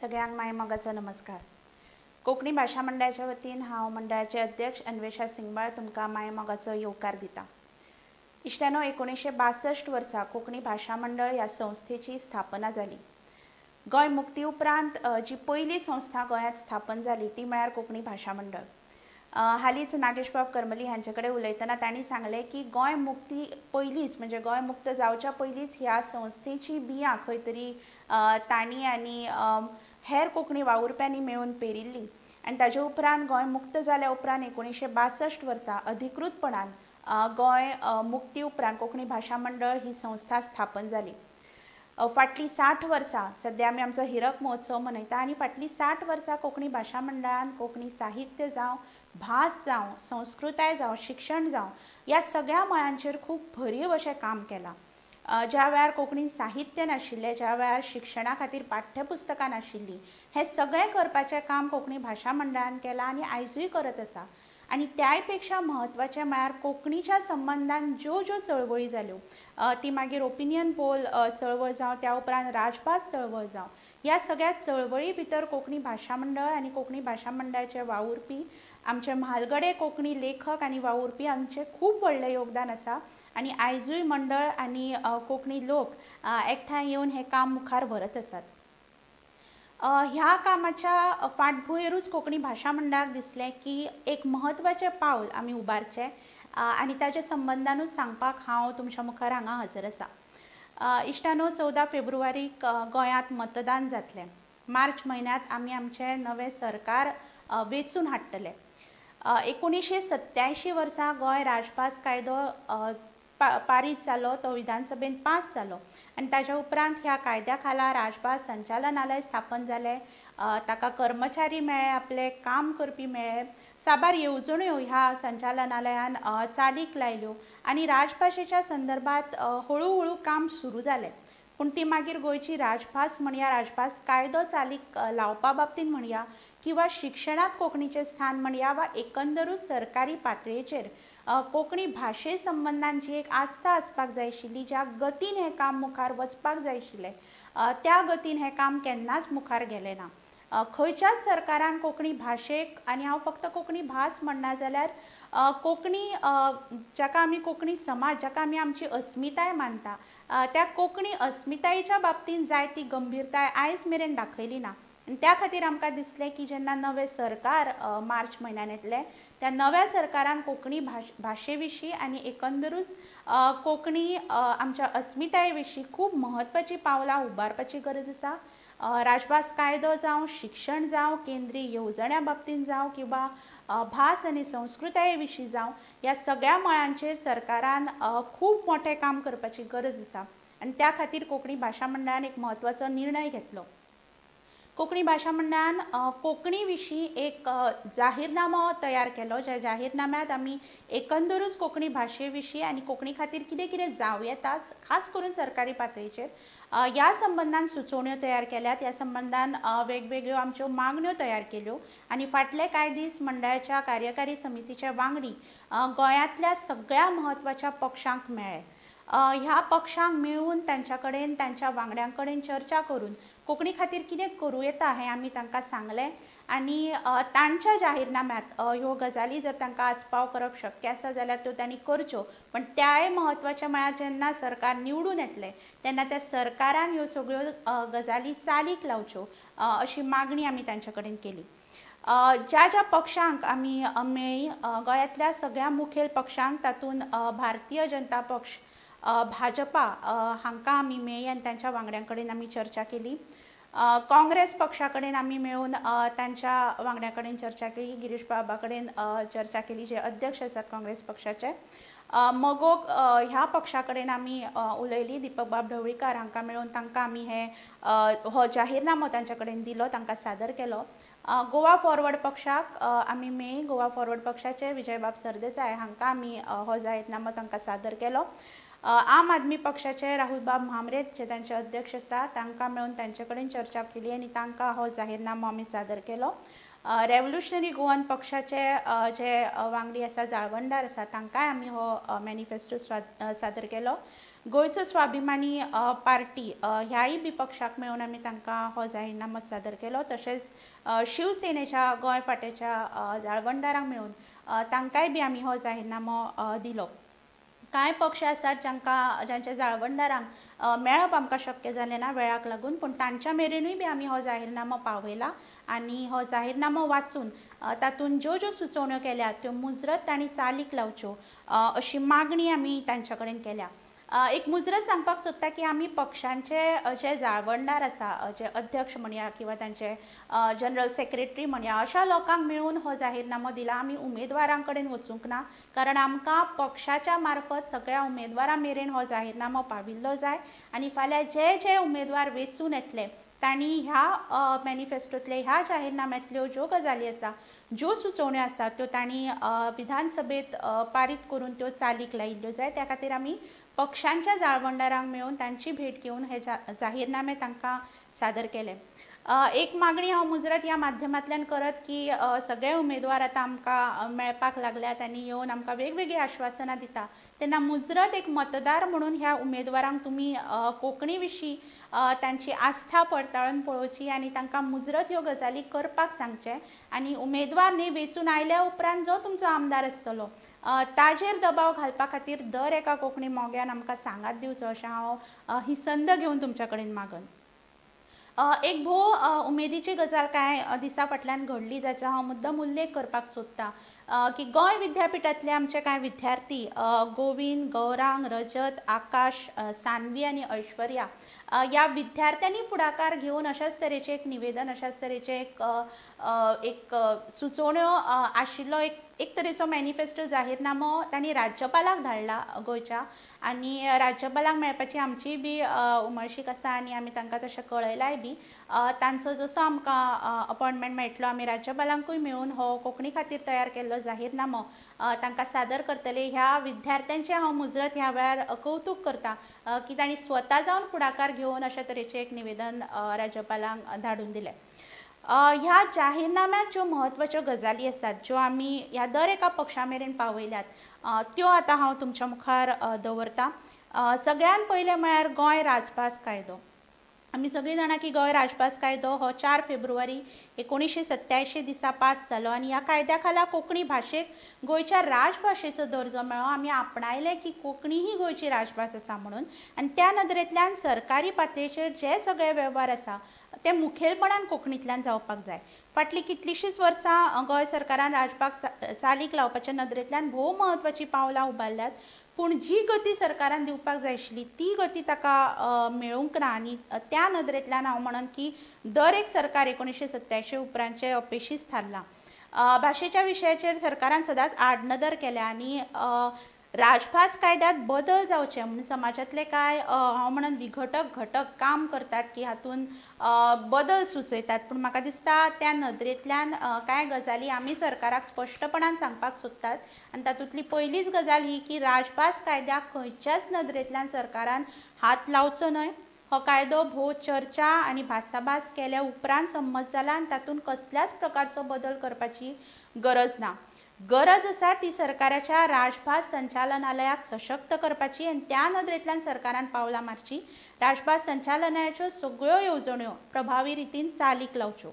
सगळ्यांक मायमोगाचो नमस्कार. कोंकणी भाशा मंडळाच्या वतीन हांव मंडळाचे अध्यक्ष अन्वेषा सिंगबाळ तुमकां मायमोगाचो येवकार दिता. इश्टानो, 1962 वर्सा कोंकणी भाशा मंडळ ह्या संस्थेची स्थापना जाली. गोंय मुक्ती उपरांत जी पयली संस्था गोंयांत स्थापन जाली ती म्हळ्यार कोंकणी भाशा मंडळ. हालींच नागेशबाब करमली हांचे कडेन उलयतना तांणी सांगलें की गोंय मुक्ती पयलींच, म्हणजे गोंय मुक्त जावच्या पयलींच ह्या संस्थेची बियां खंय तरी तांणी आनी हेर कोंकणी वावुरप्यांनी मेळून पेरिल्ली आनी ताजे उपरांत गोंय मुक्त जाल्या उपरांत 1962 वर्सा अधिकृतपणान गोंय मुक्ती उपरांत कोंकणी भाशा मंडळ ही संस्था स्थापन जाली. फाटलीं 60 वर्सां सद्या आमी आमचो हिरक महोत्सव मनयता आनी फाटलीं 60 वर्सां कोंकणी भाशा मंडळान कोंकणी साहित्य जावं, भास जावं, संस्कृताय जावं, शिक्षण जावं ह्या सगळ्या मळांचेर खूब भरीव अशें काम केलां. ज्या वेळार कोंकणीन साहित्य नाशिल्लें, ज्या वेळार शिक्षणा खातीर पाठ्यपुस्तकां नाशिल्लीं, हें सगळें करपाचें काम कोंकणी भाशा मंडळान केलां आनी आयजूय करत आसा. आनी त्याय पेक्षा म्हत्वाचें म्हळ्यार कोंकणीच्या संबंदान ज्यो ज्यो चळवळी जाल्यो, ती मागीर ओपिनियन पोल चळवळ जावं, त्या उपरांत राजभास चळवळ जावं, ह्या सगळ्या चळवळी भितर कोंकणी भाशा मंडळ आनी कोंकणी भाशा मंडळाचे वावुरपी, आमचे म्हालगडे कोंकणी लेखक आनी वावुरपी आमचें खूब व्हडलें योगदान आसा. आनी आयजूय मंडळ आनी कोंकणी लोक एकठांय येवन हें काम मुखार व्हरत आसात. ह्या कामाच्या फाटभुंयेरूच कोंकणी भाशा मंडळाक दिसलें की एक म्हत्वाचें पावल आमी उबारचें आनी ताच्या संबंदानूच सांगपाक हांव तुमच्या मुखार हांगा हजर आसा. इश्टानो, 14 फेब्रुवारीक गोंयांत मतदान जातलें. मार्च म्हयन्यांत आमी आमचें नवें सरकार वेंचून हाडटले. 1987 वर्सा गोंय राजभास कायदो पारीत जालो, तो विधानसभेन पास जालो आनी ताज्या उपरांत ह्या कायद्या खाला राजभास संचालनालय स्थापन जालें. ताका कर्मचारी मेळ्ळे, आपले काम करपी मेळ्ळे, साबार येवजण्यो ह्या संचालनालयान चालीक लायल्यो आनी राजभाशेच्या संदर्भात हळू हळू काम सुरू जालें. पूण ती मागीर गोंयची राजभास म्हणया, राजभास कायदो चालीक लावपा बाबतींत म्हणया, किंवा शिक्षणांत कोंकणीचें स्थान म्हणया, वा एकंदरूच सरकारी पातळेचेर कोंकणी भाशे संबंदान जी एक आस्था आसपाक जाय आशिल्ली, ज्या गतीन हें काम मुखार वचपाक जाय आशिल्लें, त्या गतीन हें काम केन्नाच मुखार गेलें ना. खंयच्याच सरकारान कोंकणी भाशेक, आनी हांव फक्त कोंकणी भास म्हणना जाल्यार कोंकणी जाका आमी कोंकणी समाज, जाका आमी आमची अस्मिताय मानता, त्या कोंकणी अस्मितायेच्या बाबतींत जाय ती गंभीरताय आयज मेरेन दाखयली ना. आनी त्या खातीर आमकां दिसलें की जेन्ना नवें सरकार मार्च म्हयन्यान येतलें, त्या नव्या सरकारान कोंकणी भाशे विशीं आनी एकंदरूच कोंकणी आमच्या अस्मिताये विशीं खूब म्हत्वाचीं पावलां उबारपाची गरज आसा. राजभास कायदो जावं, शिक्षण जावं, केंद्रीय येवजण्या बाबतींत जावं, किंवा भास आनी संस्कृताये विशीं जावं, ह्या सगळ्या मळांचेर सरकारान खूब मोठें काम करपाची गरज आसा. आनी त्या खातीर कोंकणी भाशा मंडळान एक म्हत्वाचो निर्णय घेतलो. कोंकणी भाशा मंडळान कोंकणी विशीं एक जाहीरनामो तयार केलो, ज्या जाहीरनाम्यांत आमी एकंदरूच कोंकणी भाशे विशीं आनी कोंकणी खातीर कितें कितें जावं येता, खास करून सरकारी पातळेचेर ह्या संबंदान सुचोवण्यो तयार केल्यात. ह्या संबंदान वेगवेगळ्यो आमच्यो मागण्यो तयार केल्यो आनी फाटले कांय दीस मंडळाच्या कार्यकारी समितीचे वांगडी गोंयांतल्या सगळ्या म्हत्वाच्या पक्षांक मेळ्ळे. ह्या पक्षांक मेळून तांच्या कडेन, तांच्या वांगड्यां कडेन चर्चा करून कोंकणी खातीर कितें करूं येता हें आमी तांकां सांगलें आनी तांच्या जाहीरनाम्यांत ह्यो गजाली जर तांकां आस्पाव करप शक्य आसा जाल्यार त्यो तांणी करच्यो. पण त्याय म्हत्वाचें म्हळ्यार जेन्ना सरकार निवडून येतलें तेन्ना त्या सरकारान ह्यो सगळ्यो गजाली चालीक लावच्यो अशी मागणी आमी तांचे कडेन केली. ज्या ज्या पक्षांक आमी मेळ्ळी, गोंयांतल्या सगळ्या मुखेल पक्षांक, तातूंत भारतीय जनता पक्ष, भाजपा हांकां आमी मेळ्ळी आनी तांच्या वांगड्यां कडेन आमी चर्चा केली. काँग्रेस पक्षा कडेन आमी मेळून तांच्या वांगड्यां कडेन चर्चा केली, गिरीश बाबा कडेन चर्चा केली जे अध्यक्ष आसात काँग्रेस पक्षाचे. मगोग ह्या पक्षा कडेन आमी उलयली, दीपक बाब ढवळीकार हांकां मेळून तांकां आमी हे हो जाहीरनामो तांच्या कडेन दिलो, तांकां सादर केलो. गोवा फॉरवर्ड पक्षाक आमी मेळ्ळी, गोवा फॉरवर्ड पक्षाचे विजयबाब सरदेसाय हांकां आमी हो जाहीरनामो तांकां सादर केलो. आम आदमी पक्षाचे राहुलबाब म्हामरेत जे तांचे अध्यक्ष आसा तांकां मेळून तांचे कडेन चर्चा केली आनी तांकां हो जाहीरनामो आमी सादर केलो. रेव्होल्युशनरी गोवन पक्षाचे जे वांगडी आसा, जाळवणदार आसा, तांकांय आमी हो मॅनिफेस्टो सादर केलो. गोंयचो स्वाभिमानी पार्टी ह्याय बी पक्षाक मेळून आमी तांकां हो जाहीरनामो सादर केलो. तशेंच शिवसेनेच्या गोंय फांट्याच्या जाळवणदारांक मेळून तांकांय बी आमी हो जाहीरनामो दिलो. कांय पक्ष आसात जांकां जांच्या जाळवणदारांक मेळप आमकां शक्य जालें ना वेळाक लागून, पूण तांच्या मेरेनूय बी आमी हो जाहीरनामो पावयला आनी हो जाहीरनामो वाचून तातूंत ज्यो ज्यो सुचोवण्यो केल्या त्यो मुजरत तांणी चालीक लावच्यो अशी मागणी आमी तांच्या कडेन केल्या. एक मुजरत सांगपाक सोदता की आमी पक्षांचे जे जाळवणदार आसा, जे अध्यक्ष म्हणया किंवा तांचे जनरल सेक्रेटरी म्हणया, अशा लोकांक मेळून हो जाहीरनामो दिला. आमी उमेदवारां कडेन वचूंक ना, कारण आमकां पक्षाच्या मार्फत सगळ्या उमेदवारां मेरेन हो जाहीरनामो पाविल्लो जाय आनी फाल्यां जे जे उमेदवार वेंचून येतले तांणी ह्या मॅनिफेस्टोंतले, ह्या जाहीरनाम्यांतल्यो ज्यो गजाली आसा, ज्यो सुचोवण्यो आसा त्यो तांणी विधानसभेत पारीत करून त्यो चालीक लायिल्ल्यो जाय. त्या खातीर आमी पक्षांच्या जाळवणदारांक मेळून तांची भेट घेवन हे जाहीरनामे तांकां सादर केले. एक मागणी हांव मुजरत ह्या माध्यमांतल्यान करत की सगळे उमेदवार आतां आमकां मेळपाक लागल्यात आनी येवन आमकां वेगवेगळीं आश्वासनां दिता, तेन्ना मुजरत एक मतदार म्हणून ह्या उमेदवारांक तुमी कोंकणी विशीं तांची आस्था पडताळून पळोवची आनी तांकां मुजरत ह्यो गजाली करपाक सांगचें आनी उमेदवार न्ही वेंचून आयल्या उपरांत जो तुमचो आमदार आसतलो ताजेर दबाव घालपा खातीर दर एका कोंकणी मोग्यान आमकां सांगात दिवचो अशें हांव ही संद घेवन तुमच्या कडेन मागन. एक भोव उमेदीची गजाल कांय दिसां फाटल्यान घडली जाचो हांव मुद्दम उल्लेख करपाक सोदता की गोंय विद्यापिठांतले आमचे कांय विद्यार्थी गोविंद, गौरांग, रजत, आकाश, सानवी आनी ऐश्वर्या ह्या विद्यार्थ्यांनी फुडाकार घेवन अशाच तरेचें एक निवेदन, अशाच तरेचें एक सुचोवण्यो आशिल्लो एक तरेचो मॅनिफेस्टो जाहीरनामो तांणी राज्यपालाक धाडला गोंयच्या आनी राज्यपालाक मेळपाची आमची बी उमळशीक आसा आनी आमी तांकां तशें कळयलाय बी. तांचो जसो आमकां अपॉयंटमेंट मेळटलो आमी राज्यपालांकूय मेळून हो कोंकणी खातीर तयार केल्लो जाहीरनामो तांकां सादर करतले. ह्या विद्यार्थ्यांचें हांव मुजरत ह्या वेळार कौतूक करता की तांणी स्वता जावन फुडाकार घेवन अशा तरेचें एक निवेदन राज्यपालांक धाडून दिलें. ह्या जाहीरनाम्यांत ज्यो म्हत्वाच्यो गजाली आसात ज्यो आमी ह्या दर एका पक्षा मेरेन पावयल्यात त्यो आतां हांव तुमच्या मुखार दवरता. सगळ्यान पयलें म्हळ्यार गोंय राजभास कायदो. आमी सगळीं जाणां की गोंय राजभास कायदो हो 4 फेब्रुवारी 1987 दिसा पास जालो आनी ह्या कायद्या खाला कोंकणी भाशेक गोंयच्या राजभाशेचो दर्जो मेळ्ळो. आमी आपणायलें की कोंकणी ही गोंयची राजभास आसा म्हणून आनी त्या नदरेंतल्यान सरकारी पातळेचेर जे सगळे वेव्हार आसा ते मुखेलपणान कोंकणींतल्यान जावपाक जाय. फाटलीं कितलींशींच वर्सां गोंय सरकारान राजभास चालीक लावपाच्या नदरेंतल्यान भोव म्हत्वाचीं पावलां उबारल्यात, पूण जी गती सरकारान दिवपाक जाय आशिल्ली ती गती ताका मेळूंक ना आनी त्या नदरेंतल्यान हांव म्हणन की दर एक सरकार 1987 उपरांतचें अपेशीच थारलां. भाशेच्या विशयाचेर सरकारान सदांच आडनदर केल्या आनी राजभास कायद्यांत बदल जावचे म्हूण समाजांतले कांय हांव म्हणन विघटक घटक काम करतात की हातूंत बदल सुचयतात, पूण म्हाका दिसता त्या नदरेंतल्यान कांय गजाली आमी सरकाराक स्पश्टपणान सांगपाक सोदतात आनी तातूंतली पयलीच गजाल ही की राजभास कायद्याक खंयच्याच नदरेंतल्यान सरकारान हात लावचो न्हय. हो कायदो भोव चर्चा आनी भासाभास केल्या उपरांत संमत जाला आनी तातूंत कसल्याच प्रकारचो बदल करपाची गरज ना. गरज आसा ती सरकाराच्या राजभास संचालनालयाक सशक्त करपाची आनी त्या नदरेंतल्यान सरकारान पावलां मारची. राजभास संचालनालयाच्यो सगळ्यो येवजण्यो प्रभावी रितीन चालीक लावच्यो.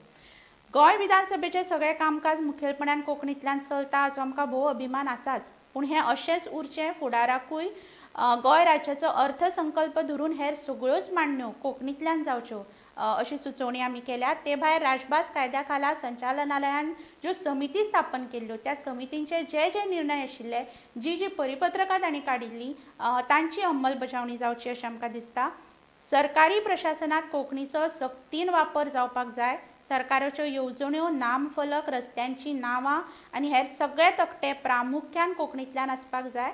गोंय विधानसभेचें सगळें कामकाज मुखेलपणान कोंकणींतल्यान चलता हाचो आमकां भोव अभिमान आसाच, पूण हें अशेंच उरचें फुडाराकूय गोंय राज्याचो अर्थसंकल्प धरून हेर सगळ्योच मांडण्यो कोंकणींतल्यान जावच्यो अशी सुचोवणी आमी केल्या. ते भायर राजभास कायद्या खाला संचालनालयान ज्यो समिती स्थापन केल्ल्यो त्या समितींचे जे जे निर्णय आशिल्ले, जी जी परिपत्रकां तांणी काडिल्लीं तांची अंमलबजावणी जावची अशें आमकां दिसता. सरकारी प्रशासनांत कोंकणीचो सक्तीन वापर जावपाक जाय. सरकाराच्यो येवजण्यो, नामफलक, रस्त्यांचीं नांवां आनी हेर सगळे तकटे प्रामुख्यान कोंकणींतल्यान आसपाक जाय.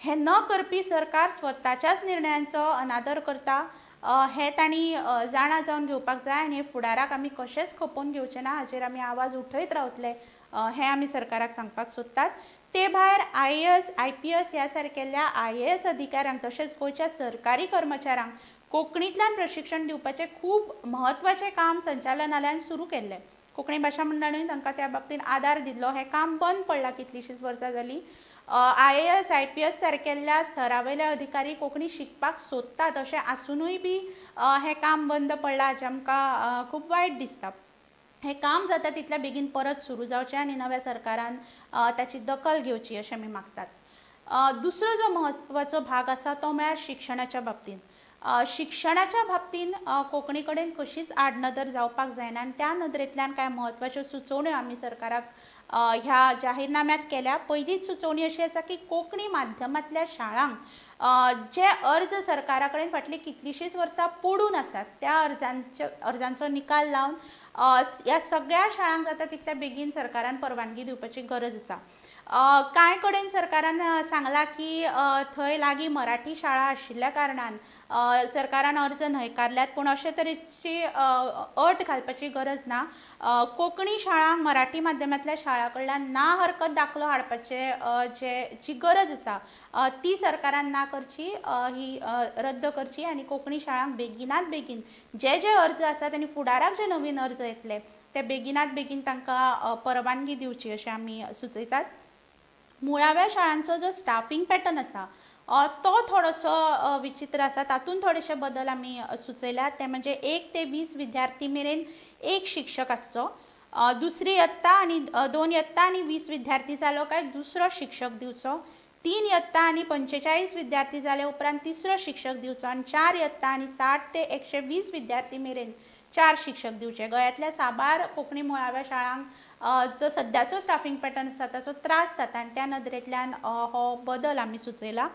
हें न करपी सरकार स्वताच्याच निर्णयांचो अनादर करता हें तांणी जाणा जावन घेवपाक जाय आनी फुडाराक आमी कशेंच खपोवन घेवचें ना हाचेर आमी आवाज उठयत रावतले हें आमी सरकाराक सांगपाक सोदतात. ते भायर IAS, IPS ह्या सारकेल्या IAS अधिकाऱ्यांक तशेंच गोंयच्या सरकारी कर्मचाऱ्यांक कोंकणींतल्यान प्रशिक्षण दिवपाचें खूब म्हत्वाचें काम संचालनालयान सुरू केल्लें. कोंकणी भाशा मंडळानूय तांकां त्या बाबतींत आदार दिल्लो. हें काम बंद पडलां कितलींशींच वर्सां जालीं. IAS IPS सारकेल्ल्या स्तरावयले अधिकारी कोंकणी शिकपाक सोदतात अशें आसुनूय बी हें काम बंद पडलां हाचें आमकां खूब वायट दिसता. हें काम जाता तितल्या बेगीन परत सुरू जावचें आनी नव्या सरकारान ताची दखल घेवची अशें आमी मागतात. दुसरो जो म्हत्वाचो भाग आसा तो म्हळ्यार शिक्षणाच्या बाबतींत. शिक्षणाच्या बाबतींत कोंकणी कडेन कशीच आडनदर जावपाक जायना आनी त्या नदरेंतल्यान कांय म्हत्वाच्यो सुचोवण्यो आमी सरकाराक ह्या जाहीरनाम्यांत केल्या. पयलीच सुचोवणी अशी आसा की कोंकणी माध्यमांतल्या शाळांक जे अर्ज सरकारा कडेन फाटलीं कितलींशींच वर्सां पडून आसात त्या अर्जांचो निकाल लावन ह्या सगळ्या शाळांक जाता तितल्या बेगीन सरकारान परवानगी दिवपाची गरज आसा. कांय कडेन सरकारान सांगलां की थंय लागीं मराठी शाळा आशिल्ल्या कारणान सरकारान अर्ज न्हयकारल्यात, पूण अशे तरेची अट घालपाची गरज ना. कोंकणी शाळांक मराठी माध्यमांतल्या शाळां कडल्यान ना हरकत दाखलो हाडपाचे जी गरज आसा ती सरकारान ना करची, ही रद्द करची आनी कोंकणी शाळांक बेगिनात बेगीन जे जे अर्ज आसात आनी फुडाराक जे नवीन अर्ज येतले ते बेगिनात बेगीन तांकां परवानगी दिवची अशें आमी सुचयतात. मुळाव्या शाळांचो जो स्टाफींग पॅटर्न आसा तो थोडोसो विचित्र आसा, तातूंत थोडेशे बदल आमी सुचयल्यात. ते म्हणजे 1 ते 20 विद्यार्थी मेरेन एक शिक्षक आसचो, दुसरी यत्ता आनी 2 यत्ता आनी 20 विद्यार्थी जालो काय दुसरो शिक्षक दिवचो, 3 यत्ता आनी 45 विद्यार्थी जाले उपरांत तिसरो शिक्षक दिवचो आनी 4 यत्ता आनी 60 ते 120 विद्यार्थी मेरेन 4 शिक्षक दिवचे. गोंयांतल्या साबार कोंकणी मुळाव्या शाळांक जो सद्याचो स्टाफींग पॅटर्न आसा ताचो त्रास जाता आनी त्या नदरेंतल्यान हो बदल आमी सुचयला.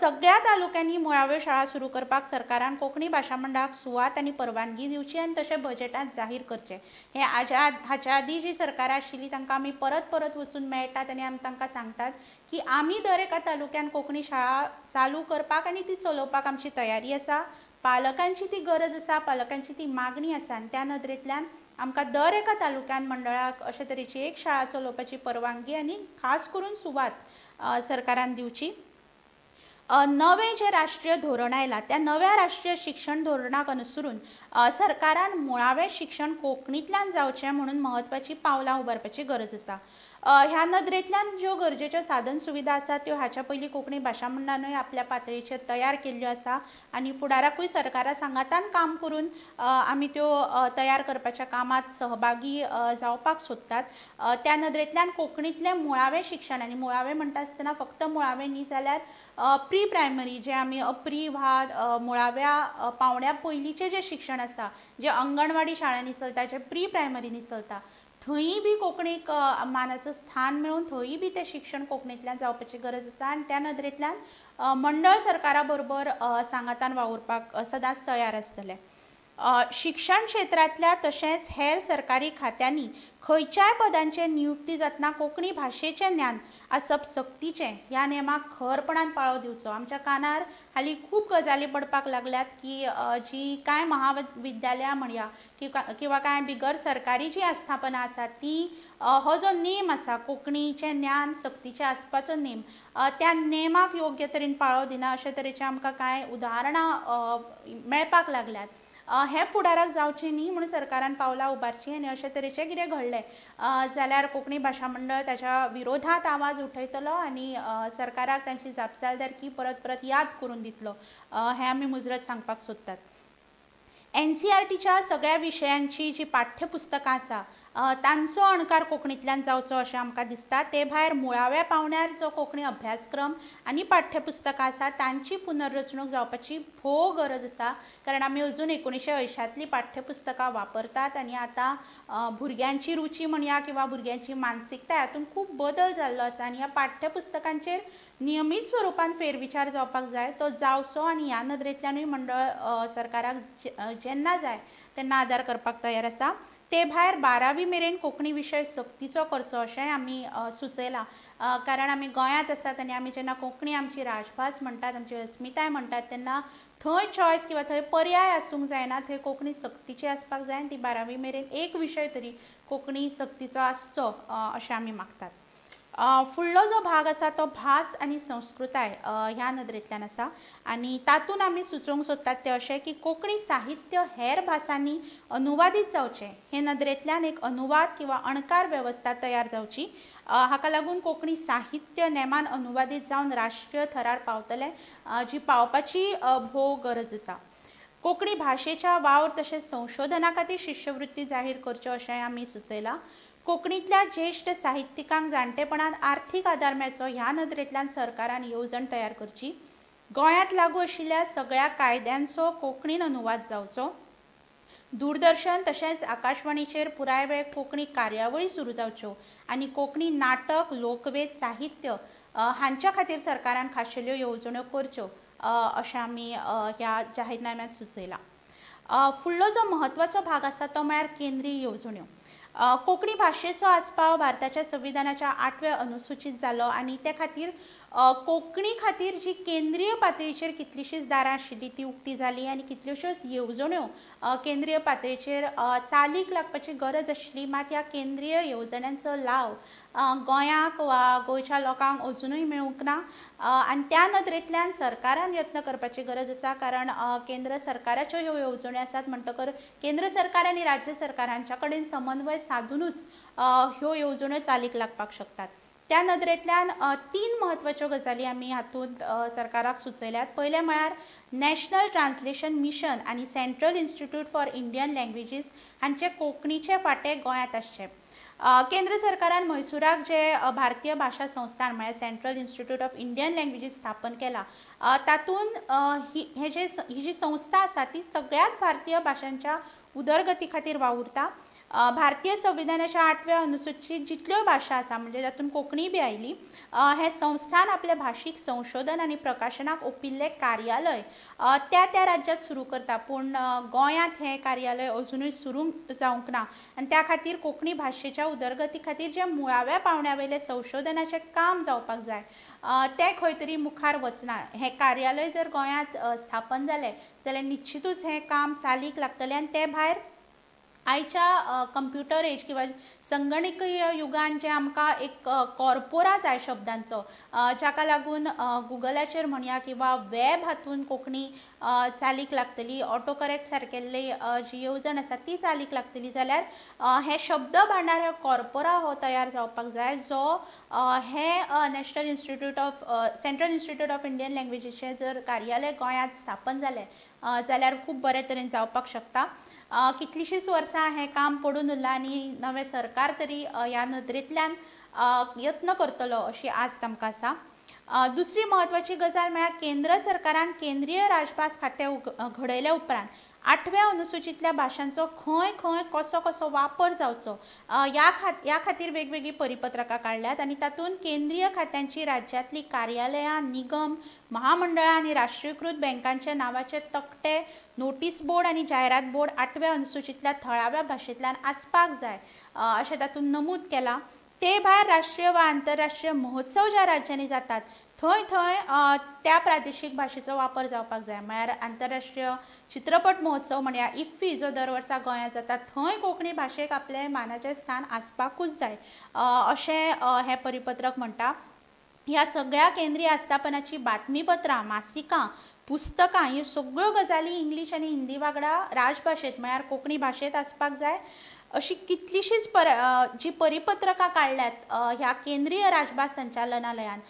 सगळ्या तालुक्यांनी मुळाव्यो शाळा सुरू करपाक सरकारान कोंकणी भाशा मंडळाक सुवात आनी परवानगी दिवची आनी तशें बजेटांत जाहीर करचें. हें हाच्या आदीं जी सरकारां आशिल्लीं तांकां आमी परत परत वचून मेळटात आनी आमी तांकां सांगतात की आमी दर एका तालुक्यान कोंकणी शाळा चालू करपाक आनी ती चलोवपाक आमची तयारी आसा. पालकांची ती गरज आसा, पालकांची ती मागणी आसा आनी त्या नदरेंतल्यान आमकां दर एका तालुक्यान मंडळाक अशे तरेची एक शाळा चलोवपाची परवानगी आनी खास करून सुवात सरकारान दिवची. नवें जें राष्ट्रीय धोरण आयलां त्या नव्या राष्ट्रीय शिक्षण धोरणाक अनुसरून सरकारान मुळावें शिक्षण कोंकणींतल्यान जावचें म्हणून म्हत्वाचीं पावलां उबारपाची गरज आसा. ह्या नदरेंतल्यान ज्यो गरजेच्यो साधन सुविधा आसा त्यो हाच्या पयलीं कोंकणी भाशा मंडळानूय आपल्या पातळीचेर तयार केल्ल्यो आसा आनी फुडाराकूय सरकारा सांगातान काम करून आमी त्यो तयार करपाच्या कामांत सहभागी जावपाक सोदतात. त्या नदरेंतल्यान कोंकणींतलें मुळावें शिक्षण आनी मुळावें म्हणटा आसतना फक्त मुळावें न्ही जाल्यार प्री प्रायमरी जे आमी प्री वा मुळाव्या पावंड्या पयलींचें जें शिक्षण आसा, जें अंगणवाडी शाळांनी चलता, जें प्री प्रायमरींनी चलता, थंय बी कोंकणीक मानाचो स्थान मेळून थंय बी तें शिक्षण कोंकणींतल्यान जावपाची गरज आसा आनी त्या नदरेंतल्यान मंडळ सरकारा बरोबर सांगातान वावुरपाक सदांच तयार आसतलें. शिक्षण क्षेत्रांतल्या तशेंच हेर सरकारी खात्यांनी खंयच्याय पदांचेर नियुक्ती जातना कोंकणी भाशेचें ज्ञान आसप सक्तीचें ह्या नेमाक खरपणान पाळो दिवचो. आमच्या कानार हालीं खूब गजाली पडपाक लागल्यात की जी कांय महाविद्यालयां म्हणया किंवा कांय बिगर सरकारी जी आस्थापनां आसात ती हो जो नेम आसा कोंकणीचें ज्ञान सक्तीचें आसपाचो नेम त्या नेमाक योग्य तरेन पाळो दिना अशे तरेचें आमकां कांय उदाहरणां मेळपाक लागल्यात. हें फुडाराक जावचें न्ही म्हणून सरकारान पावलां उबारचीं आनी अशे तरेचें कितें घडलें जाल्यार कोंकणी भाशा मंडळ ताच्या विरोधांत आवाज उठयतलो आनी सरकाराक तांची जापसालदारकी परत परत याद करून दितलो हें आमी मुजरत सांगपाक सोदतात. NCERTच्या सगळ्या विशयांची जी पाठ्यपुस्तकां आसा तांचो अणकार कोंकणींतल्यान जावचो अशें आमकां दिसता. ते भायर मुळाव्या पावंड्यार जो कोंकणी अभ्यासक्रम आनी पाठ्यपुस्तकां आसा तांची पुनर्रचणूक जावपाची भोव गरज आसा, कारण आमी अजून 1980तलीं पाठ्यपुस्तकां वापरतात आनी आतां भुरग्यांची रुची म्हणया किंवा भुरग्यांची मानसिकता हातूंत खूब बदल जाल्लो आसा आनी ह्या पाठ्यपुस्तकांचेर नियमीत स्वरुपान फेरविचार जावपाक जाय, तो जावचो आनी ह्या नदरेंतल्यानूय मंडळ सरकाराक जेन्ना जाय तेन्ना आदार करपाक तयार आसा. ते भायर 12वी मेरेन कोंकणी विशय सक्तीचो करचो अशेंय आमी सुचयलां, कारण आमी गोंयांत आसात आनी आमी जेन्ना कोंकणी आमची राजभास म्हणटात, आमची अस्मिताय म्हणटात, तेन्ना थंय चॉयस किंवा थंय पर्याय आसूंक जायना, थंय कोंकणी सक्तीची आसपाक जाय आनी ती 12वी मेरेन एक विशय तरी कोंकणी सक्तीचो आसचो अशें आमी मागतात. फुडलो जो भाग आसा तो भास आनी संस्कृताय ह्या नदरेंतल्यान आसा आनी तातूंत आमी सुचोवंक सोदतात तें अशें की कोंकणी साहित्य हेर भासांनी अनुवादीत जावचें हे नदरेंतल्यान एक अनुवाद किंवा अणकार वेवस्था तयार जावची. हाका लागून कोंकणी साहित्य नेमान अनुवादीत जावन राष्ट्रीय थरार पावतलें, जी पावपाची भोव गरज आसा. कोंकणी भाशेच्या वावर तशेंच संशोधना खातीर शिश्यवृत्ती जाहीर करच्यो अशें आमी सुचयलां. कोंकणींतल्या ज्येश्ठ साहित्यिकांक जाणटेपणांत आर्थीक आदार मेळचो ह्या नदरेंतल्यान सरकारान येवजण तयार करची. गोंयांत लागू आशिल्ल्या सगळ्या कायद्यांचो कोंकणीन अनुवाद जावचो. दूरदर्शन तशेंच आकाशवाणीचेर पुराय वेळ कोंकणी कार्यावळी सुरू जावच्यो आनी कोंकणी नाटक, लोकवेद, साहित्य हांच्या खातीर सरकारान खाशेल्यो येवजण्यो करच्यो अशें आमी ह्या जाहीरनाम्यांत सुचयलां. फुडलो जो म्हत्वाचो भाग आसा तो म्हळ्यार केंद्रीय येवजण्यो. कोंकणी भाशेचो आस्पाव भारताच्या संविधानाच्या 8व्या अनुसुचीत जालो आनी ते खातीर कोंकणी खातीर जी केंद्रीय पातळीचेर कितलीशींच दारां आशिल्लीं ती उक्ती जाली आनी कितल्योश्योच येवजण्यो केंद्रीय पातळीचेर चालीक लागपाची गरज आशिल्ली. मात ह्या केंद्रीय येवजण्यांचो लाव गोंयाक वा गोंयच्या लोकांक अजुनूय मेळूंक ना आनी त्या नदरेंतल्यान सरकारान यत्न करपाची गरज आसा, कारण केंद्र सरकाराच्यो ह्यो येवजण्यो आसात म्हणटकर केंद्र सरकार आनी राज्य सरकार हांच्या कडेन समन्वय साधुनूच ह्यो येवजण्यो चालीक लागपाक शकतात. त्या नदरेंतल्यान 3 म्हत्वाच्यो गजाली आमी हातूंत सरकाराक सुचयल्यात. पयलें म्हळ्यार नॅशनल ट्रान्सलेशन मिशन आनी Central Institute for Indian Languages हांचे कोंकणीचे फांटे गोंयांत आसचे. केंद्र सरकारान म्हैसूराक जे भारतीय भाशा संस्थान म्हळ्यार Central Institute of Indian Languages स्थापन केला, तातूंत ही जी संस्था आसा ती सगळ्याच भारतीय भाशांच्या उदरगती खातीर वावुरता. भारतीय संविधानाच्या 8व्या अनुसुचीत जितल्यो भाशा आसा म्हणजे तातूंत कोंकणी बी आयली, हें संस्थान आपलें भाशीक संशोधन आनी प्रकाशनाक ओपिल्लें कार्यालय त्या त्या राज्यांत सुरू करता, पूण गोंयांत हें कार्यालय अजुनूय सुरू जावंक ना आनी त्या खातीर कोंकणी भाशेच्या उदरगती खातीर जें मुळाव्या पावंड्या वयलें संशोधनाचें काम जावपाक जाय तें खंय तरी मुखार वचना. हें कार्यालय जर गोंयांत स्थापन जालें जाल्यार निश्चितूच हें काम चालीक लागतलें आनी ते भायर आयच्या कंप्युटर एज किंवा संगणकीय युगान जें आमकां एक कॉर्पोरा जाय शब्दांचो, जाका लागून गुगलाचेर म्हणया किंवा वेब हातून कोंकणी चालीक लागतली, ऑटो करेक्ट सारकेल्ली जी येवजण आसा ती चालीक लागतली जाल्यार हें शब्द भांडार हे कॉर्पोरा हो तयार जावपाक जाय, जो हें National Institute of Central Institute of Indian लँग्वेजीचें जर कार्यालय गोंयांत स्थापन जालें जाल्यार खूब बरे तरेन जावपाक शकता. कितलींशींच वर्सां हें काम पडून उरलां आनी नवें सरकार तरी ह्या नदरेंतल्यान यत्न करतलो अशी आस्त आमकां आसा. दुसरी म्हत्वाची गजाल म्हळ्यार केंद्र सरकारान केंद्रीय राजभास खातें घडयल्या उपरांत 8व्या अनुसुचींतल्या भाशांचो खंय खंय कसो कसो वापर जावचो ह्या खातीर वेगवेगळीं परिपत्रकां काडल्यात आनी तातूंत केंद्रीय खात्यांची राज्यांतलीं कार्यालयां, निगम, महामंडळां आनी राष्ट्रीयकृत बँकांच्या नांवाचे तकटे, नोटीस बोर्ड आनी जायरात बोर्ड 8व्या अनुसुचींतल्या थळाव्या भाशेंतल्यान आसपाक जाय अशें तातूंत नमूद केलां. ते भायर राष्ट्रीय वा आंतरराष्ट्रीय महोत्सव ज्या राज्यांनी जातात थंय थंय त्या प्रादेशीक भाशेचो वापर जावपाक जाय. म्हळ्यार आंतरराष्ट्रीय चित्रपट महोत्सव म्हणया इफ्फी जो दर वर्सा गोंयांत जाता थंय कोंकणी भाशेक आपलें मानाचें स्थान आसपाकूच जाय अशें हें परिपत्रक म्हणटा. ह्या सगळ्या केंद्रीय आस्थापनाची बातमीपत्रां, मासिकां, पुस्तकां ह्यो सगळ्यो गजाली इंग्लीश आनी हिंदी वांगडा राजभाशेंत म्हळ्यार कोंकणी भाशेंत आसपाक जाय. अशी कितलीशींच जी परिपत्रकां काडल्यात ह्या केंद्रीय राजभास संचालनालयान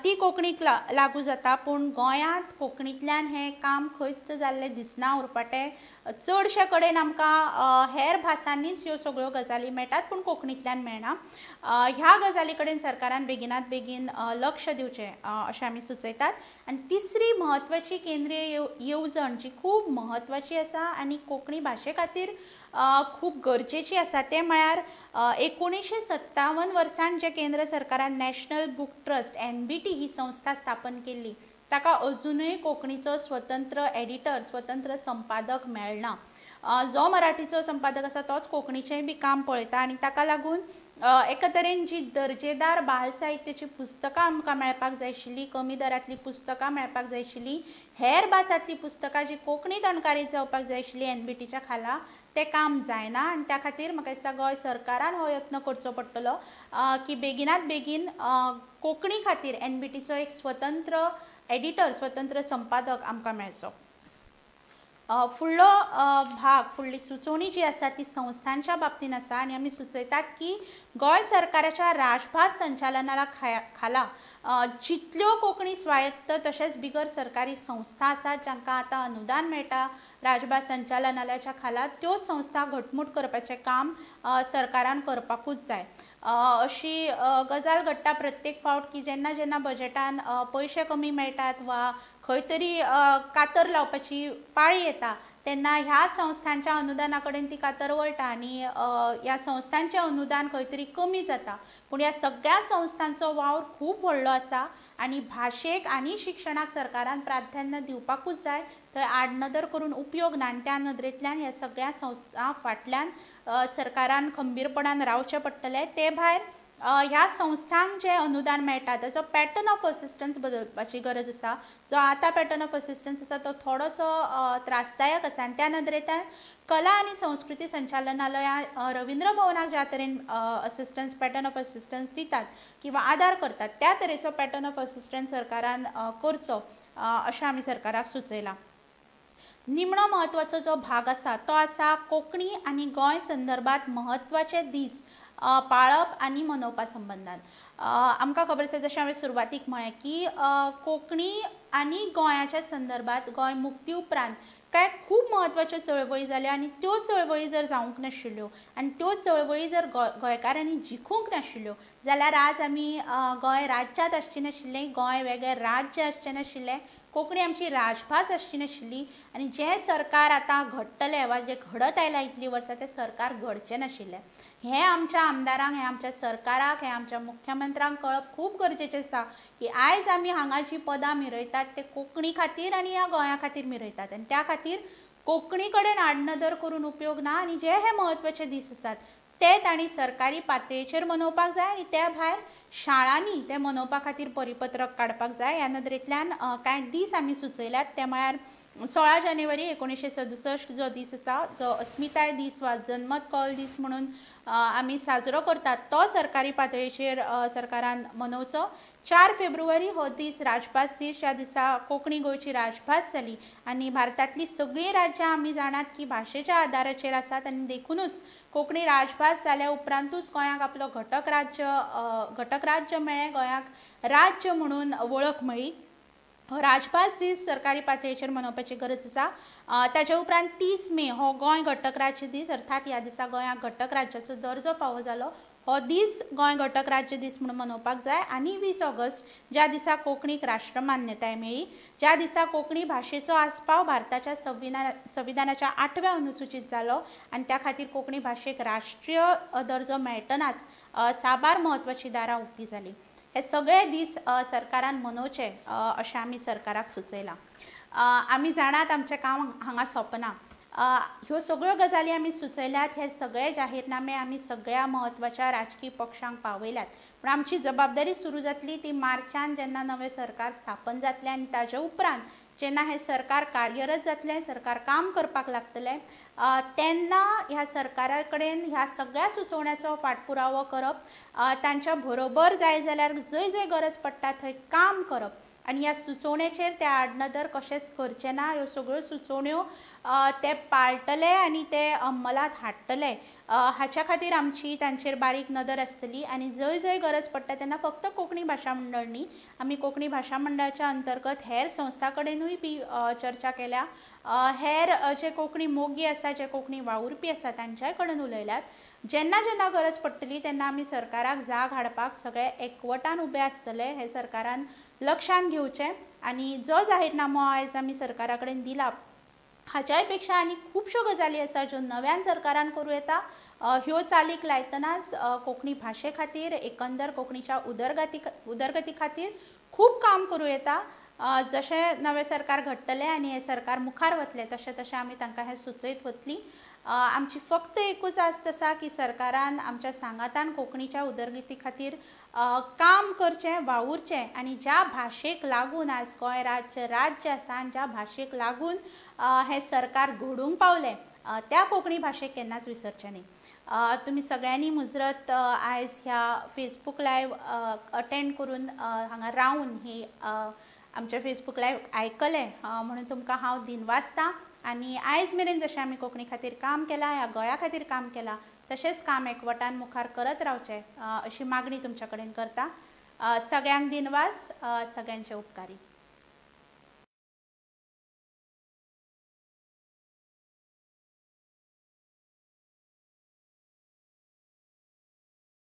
ती कोंकणीक लागू जाता, पूण गोंयांत कोंकणींतल्यान हें काम खंयच जाल्लें दिसना. उरफाटें चडशे कडेन आमकां हेर भासांनीच ह्यो सगळ्यो गजाली मेळटात पूण कोंकणींतल्यान मेळना. ह्या गजाली कडेन सरकारान बेगिनात बेगीन लक्ष दिवचें अशें आमी सुचयतात. आनी तिसरी म्हत्वाची केंद्रीय येवजण जी खूब म्हत्वाची आसा आनी कोंकणी भाशे खातीर खूब गरजेची आसा तें म्हळ्यार 1957 वर्सान जे केंद्र सरकारान नॅशनल बूक ट्रस्ट NBT ही संस्था स्थापन केल्ली ताका अजुनूय कोंकणीचो स्वतंत्र एडिटर, स्वतंत्र संपादक मेळना. जो मराठीचो संपादक आसा तोच कोंकणीचेंय बी काम पळयता आनी ताका लागून एका तरेन जी दर्जेदार बाल साहित्याची पुस्तकां आमकां मेळपाक जाय आशिल्लीं, कमी दरांतलीं पुस्तकां मेळपाक जाय आशिल्लीं, हेर भासांतलीं पुस्तकां जी कोंकणीत अणकारीत जावपाक जाय आशिल्लीं NBTच्या खाला तें काम जायना आनी त्या खातीर म्हाका दिसता गोंय सरकारान हो यत्न करचो पडटलो की बेगिनात बेगीन कोंकणी खातीर एनबीटीचो एक स्वतंत्र एडिटर, स्वतंत्र संपादक आमकां मेळचो. फुडलो भाग, फुडली सुचोवणी जी आसा ती संस्थांच्या बाबतीन आसा आनी आमी सुचयतात की गोंय सरकाराच्या राजभास संचालनाला खाला जितल्यो कोंकणी स्वायत्त तशेंच बिगर सरकारी संस्था आसात जांकां आतां अनुदान मेळटा राजभास संचालनालयाच्या खाला, त्यो संस्था घटमूट करपाचें काम सरकारान करपाकूच जाय. अशी गजाल घडटा प्रत्येक फावट की जेन्ना जेन्ना बजेटान पयशे कमी मेळटात वा खंय तरी कातर लावपाची पाळी येता तेन्ना ह्या संस्थांच्या अनुदाना कडेन ती कातर वळटा आनी ह्या संस्थांचें अनुदान खंय तरी कमी जाता. पूण ह्या सगळ्या संस्थांचो वावर खूब व्हडलो आसा आनी भाशेक आनी शिक्षणाक सरकारान प्राधान्य दिवपाकूच जाय, थंय आडनदर करून उपयोग ना आनी त्या नदरेंतल्यान ह्या सगळ्या संस्थां फाटल्यान सरकारान खंबीरपणान रावचें पडटलें. ते भायर ह्या संस्थांक जें अनुदान मेळटा ताचो पॅटर्न ऑफ असिस्टन्स बदलपाची गरज आसा. जो आतां पॅटर्न ऑफ असिस्टन्स आसा तो थोडोसो त्रासदायक आसा आनी त्या नदरेंतल्यान कला आनी संस्कृती संचालनालया रविंद्र भवनाक ज्या तरेन असिस्टन्स, पॅटर्न ऑफ असिस्टन्स दितात किंवा आदार करतात त्या तरेचो पॅटर्न ऑफ असिस्टन्स सरकारान करचो अशें आमी सरकाराक सुचयलां. निमणो म्हत्वाचो जो भाग आसा तो आसा कोंकणी आनी गोंय संदर्भात म्हत्वाचे दीस पाळप आनी मनोवपा संबंदान. आमकां खबर आसा, जशें हांवें सुरवातीक म्हळें की कोंकणी आनी गोंयाच्या संदर्भात गोंय मुक्ती उपरांत कांय खूब म्हत्वाच्यो चळवळी जाल्यो आनी त्यो चळवळी जर जावंक नाशिल्ल्यो आनी त्यो चळवळी जर गोंयकारांनी जिखूंक नाशिल्ल्यो जाल्यार आज आमी गोंय राज्यांत आसचें नाशिल्लें, गोंय वेगळें राज्य आसचें नाशिल्लें, कोंकणी आमची राजभास आसची नाशिल्ली आनी जें सरकार आतां घडटलें वा जें घडत आयलां इतलीं वर्सां तें सरकार घडचें नाशिल्लें. हें आमच्या आमदारांक, हें आमच्या सरकाराक, हें आमच्या मुख्यमंत्र्यांक कळप खूब गरजेचें आसा की आयज आमी हांगा जीं पदां मिरयतात ते कोंकणी खातीर आनी ह्या गोंया खातीर मिरयतात आनी त्या खातीर कोंकणी कडेन आडनदर करून उपयोग ना आनी जे हे म्हत्वाचे दीस आसात ते तांणी सरकारी पातळेचेर मनोवपाक जाय आनी त्या भायर शाळांनी ते मनोवपा खातीर परिपत्रक काडपाक जाय. ह्या नदरेंतल्यान कांय दीस आमी सुचयल्यात ते म्हळ्यार 16 जानेवारी 1967 जो दीस आसा, जो अस्मिताय दीस वा जनमत कौल दीस म्हणून आमी साजरो करतात तो सरकारी पातळेचेर सरकारान मनोवचो. 4 फेब्रुवारी हो दीस राजभास दीस, ह्या दिसा कोंकणी गोंयची राजभास जाली आनी भारतांतली सगळीं राज्यां आमी जाणात की भाशेच्या आदाराचेर आसात आनी देखुनूच कोंकणी राजभास जाल्या उपरांतूच गोंयाक आपलो घटक राज्य मेळ्ळें, गोंयाक राज्य म्हणून वळख मेळ्ळी. राजभास दीस सरकारी पातळेचेर मनोवपाची गरज आसा. ताच्या उपरांत 30 मे हो गोंय घटक राज्य दीस, अर्थात ह्या दिसा गोंयाक घटक राज्याचो दर्जो फावो जालो, हो दीस गोंय घटक राज्य दीस म्हणून मनोवपाक जाय. आनी 20 ऑगस्ट ज्या दिसा कोंकणीक राष्ट्रमान्यताय मेळ्ळी, ज्या दिसा कोंकणी भाशेचो आस्पाव भारताच्या संविधानाच्या 8व्या अनुसुचीत जालो आनी त्या खातीर कोंकणी भाशेक राष्ट्रीय दर्जो मेळटनाच साबार म्हत्वाचीं दारां उक्ती जालीं. हे सगळे दीस सरकारान मनोवचे अशें आमी सरकाराक सुचयलां. आमी जाणात आमचें काम हांगा सोंपना. ह्यो सगळ्यो गजाली आमी सुचयल्यात, हे सगळे जाहीरनामे आमी सगळ्या म्हत्वाच्या राजकीय पक्षांक पावयल्यात, पूण आमची जबाबदारी सुरू जातली ती मार्चान जेन्ना नवें सरकार स्थापन जातलें आनी ताजे उपरांत जेन्ना हें सरकार कार्यरत जातलें, सरकार काम करपाक लागतलें तेन्ना ह्या सरकारा कडेन ह्या सगळ्या सुचोवण्याचो फाटपुरावो करप, तांच्या बरोबर जाय जाल्यार जंय जंय गरज पडटा थंय काम करप आनी ह्या सुचोवण्याचेर ते आडनदर कशेंच करचें ना. ह्यो सगळ्यो सुचोवण्यो ते पाळटले आनी ते अंमलात हाडटले हाच्या खातीर आमची तांचेर बारीक नदर आसतली आनी जंय जंय गरज पडटा तेन्ना फक्त कोंकणी भाशा मंडळ न्ही, आमी कोंकणी भाशा मंडळाच्या अंतर्गत हेर संस्था कडेनूय बी चर्चा केल्या, हेर जे कोंकणी मोगी आसा, जे कोंकणी वावुरपी आसा तांच्याय कडेन उलयल्यात. जेन्ना जेन्ना गरज पडटली तेन्ना आमी सरकाराक जाग हाडपाक सगळे एकवटान उबे आसतले हें सरकारान लक्षांत घेवचें आनी जो जाहीरनामो आयज आमी सरकारा कडेन दिला हाच्याय पेक्षा आनी खुबश्यो गजाली आसा ज्यो नव्यान सरकारान करूं येता. ह्यो चालीक लायतनाच कोंकणी भाशे खातीर, एकंदर कोंकणीच्या उदरगती खातीर खूब काम करूं येता. जशें नवें सरकार घडटलें आनी हें सरकार मुखार वतलें तशें तशें आमी तांकां हें सुचयत वतलीं. आमची फक्त एकूच आस्त आसा की सरकारान आमच्या सांगातान कोंकणीच्या उदरगती खातीर काम करचें, वावुरचें आनी ज्या भाशेक लागून आज गोंय राज्य राज्य आसा आनी ज्या भाशेक लागून हें सरकार घडूंक पावलें त्या कोंकणी भाशेक केन्नाच विसरचें न्ही. तुमी सगळ्यांनी मुजरत आयज ह्या फेसबूक लायव्ह अटेंड करून हांगा रावन ही आमच्या फेसबूक लायव्ह आयकलें म्हणून तुमकां हांव दिनवासता. आनी आयज मेरेन जशें आमी कोंकणी खातीर काम केलां, ह्या गोंया खातीर काम केलां, तशेंच काम एकवटान मुखार करत रावचें अशी मागणी तुमच्या कडेन करता. सगळ्यांक दिनवास, सगळ्यांचे उपकारी.